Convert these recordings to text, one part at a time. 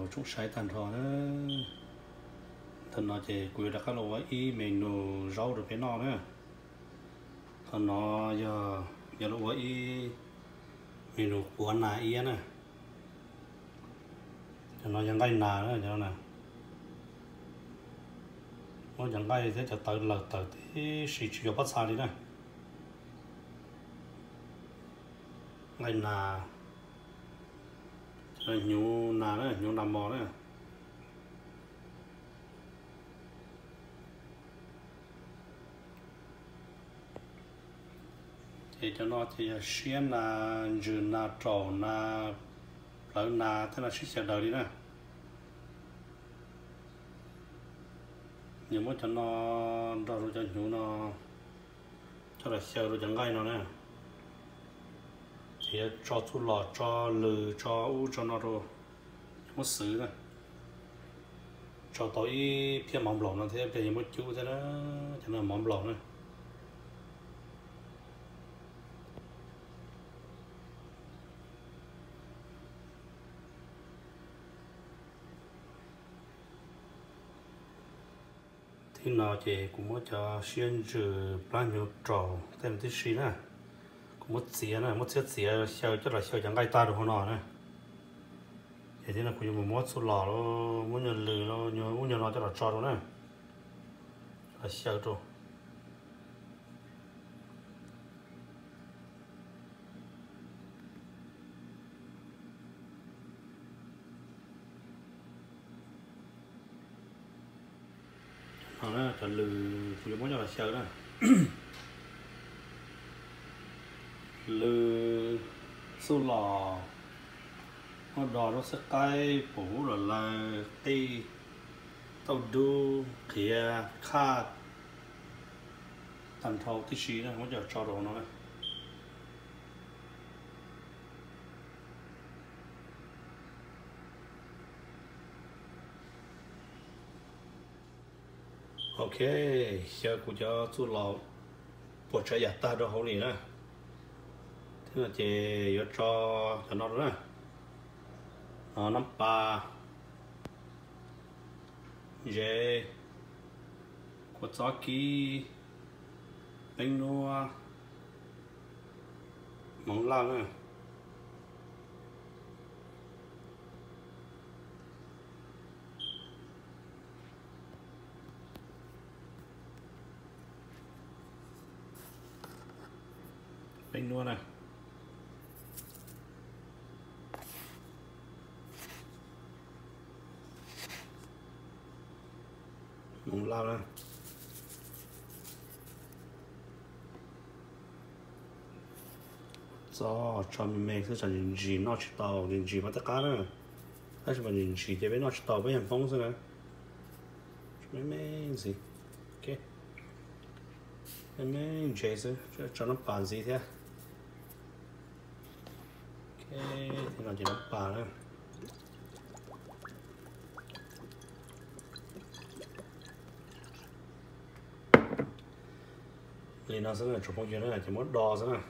Tsoom saib tag nrho na, thaum no ces kuv yuav rov qab los ua ib menu zaub rau peb noj na. Qhov no yog yuav los ua ib menu quav nas iab na. Cov no yog nqaij nas na, cov no na. Muab cov nqaij thiab cov tawv lawm tawm tib si tsis yuav pob txha li na. Nqaij nas, hnyuv nas na, hnyuv nas mos na. Ces cov no ces yog siab nas, ntsws nas, raum nas, plawv nas, tej no sib xyaw daws li na. Nyias muab cov no nrog rau cov hnyuv no coj los xyaw rau cov nqaij no na. Ces yuav tso txuj lom, tso lws, tso ub tso no rau, muab xwv na. Tso tau ib phiab mov nplaum no thiab, pliag yuav muab cub thiab na. Cov no mov nplaum na. Thib no ces kuv muab cov siab ntsws, plab hnyuv, raum tej no tib si na, kuv muab txiav na, muab txiav txiav xyaw coj los xyaw cov nqaij tag rau hauv no na. Ces thib no kuv yuav mus muab txuj lom, muab nyuag lws, ub nyuag no coj los tso rau na, coj los xyaw rau. No cov lws kuv yuav muab coj los xyaw na. Lws, txuj lom, muab do, zaub xwb qaib, pum, hub, los lawm, qij, tauj dub, qhiav, khaj, tag nrho tib si na, muab coj tso rau no na. Ok, xyaw kuv cov txuj lom puas tsav yam tag rau hauv li na. Thib no ces yuav tso cov no rau na. No nab pas, ntsev, kua txob kib, peeb nuab, hmoov laj na. Peeb nuab na. Hmoov laj na. Txob tso me me xwb, tsam ntsis ntsis noj tsis tau, ntsis ntsis mas tej qab na. Tab sis mas ntsis ntsis ces peb noj tsis tau, peb yog Hmoob xwb na. Me me ntxiv. Ok. Me me ntsev xwb, tso nab pas ntxiv thiab. Ok, thib no ces nab pas na. Li no xwb na tsoom phooj ywg na, ces muab do xwb na.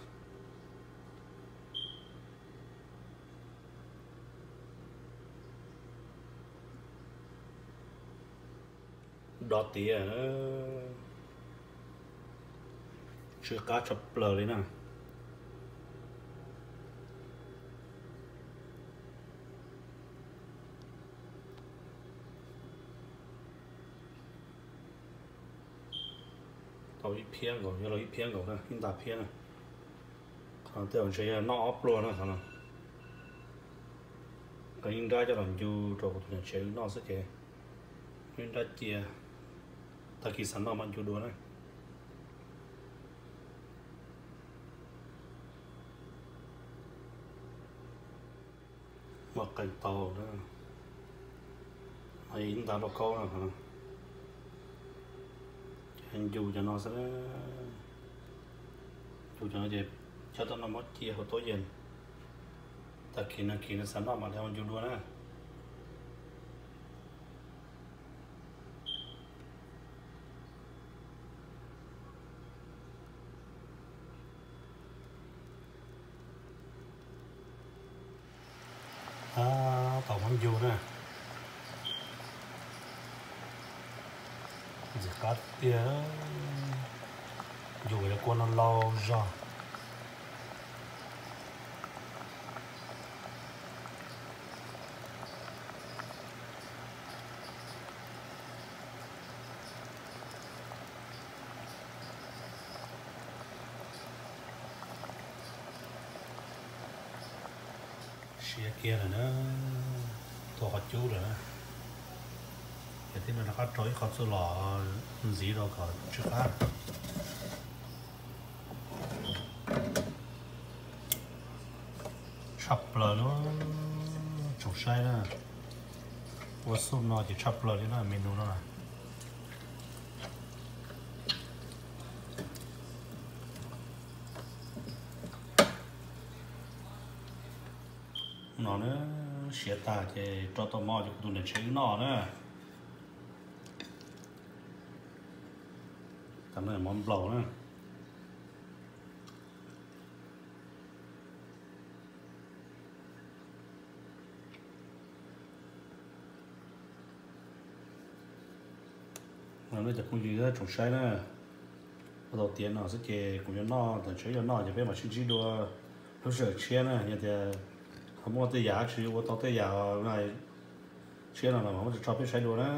Do tiav, tsw qab tshaj plaws li na. Tau ib phiab nkaus, yuav los ib phiab nkaus na, ib nta phiab na. Qhov tej zaum ntshe yog noj ob pluag na qhov no. Nqa ib nrab coj los ncu rau kuv tus niam tsev wb noj xwb ces ib nrab cia, tag kis xav noj mam ncu dua na. Muaj qee tau na. Ib nta lauj kaub no. Ncu cov no xwb. Ncu cov no ces chob tom no muab cia hauv tub yees. Tag kis nag kis no xav noj mam li ncu dua na. Tab tom muab ncu na. Tiag, yus cov kua no laus zog. Siav kiag lawm na, tua qhov cub lawm na. Ces tib no rov qab rau ib qho txuj lom ntxiv rau kom tsw qab. Tshaj plaws li, tsoom saib na, ua xuj no ces tshaj plaws li na, menu no na. No na, siav tag ces rau tau mov ces kuv tus niam tsev wb noj na. Tam no mov nplaum na. No cov phooj ywg tsoom saib na, ua tau tiav no xwb ces kuv yuav noj, tam tsev yuav noj ces peb mam sib ntsib dua lub sij hawm tshiab na. Yog tias ho muaj tej yam tsis ua tau tej yam tshiab no los mam muab tso peb saib dua na.